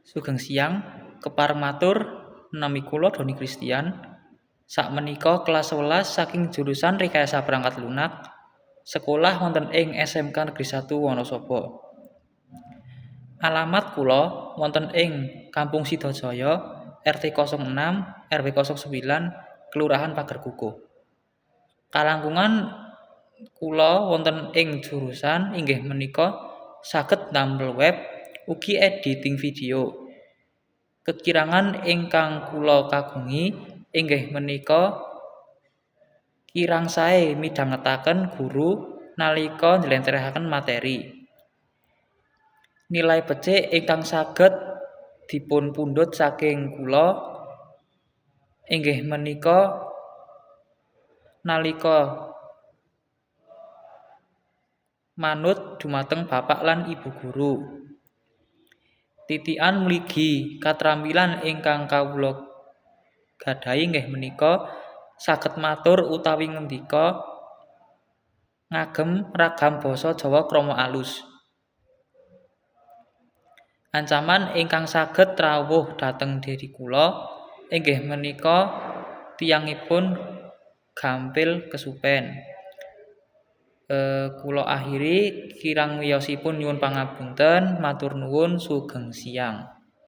Sugeng siang, kepareng matur nami kula Doni Christian. Sakmenika kelas 11 saking jurusan Rekayasa Perangkat Lunak, sekolah wonten ing SMK Negeri 1 Wonosobo. Alamat kula wonten ing Kampung Sidajaya, RT 06 RW 09, Kelurahan Pagerkukuh. Kalangkungan kula wonten ing jurusan inggih menika saged ndamel web ugi editing video. Kekirangan ingkang kula kagungi inggih menika kirang sae midhangetaken guru nalika njlentrehaken materi. Nilai becik ingkang saged dipunpundhut saking kula inggih menika nalika manut dhumateng bapak lan ibu guru. Titikan mligi katrampilan ingkang kawula gadhahi inggih menika saged matur utawi ngendika ngagem ragam basa Jawa krama alus. Ancaman ingkang saged rawuh dhateng diri kula inggih menika tiyangipun gampil kesupen. Kula akhiri, kirang wiyosipun nyuwun pangapunten, matur nuwun, sugeng siang.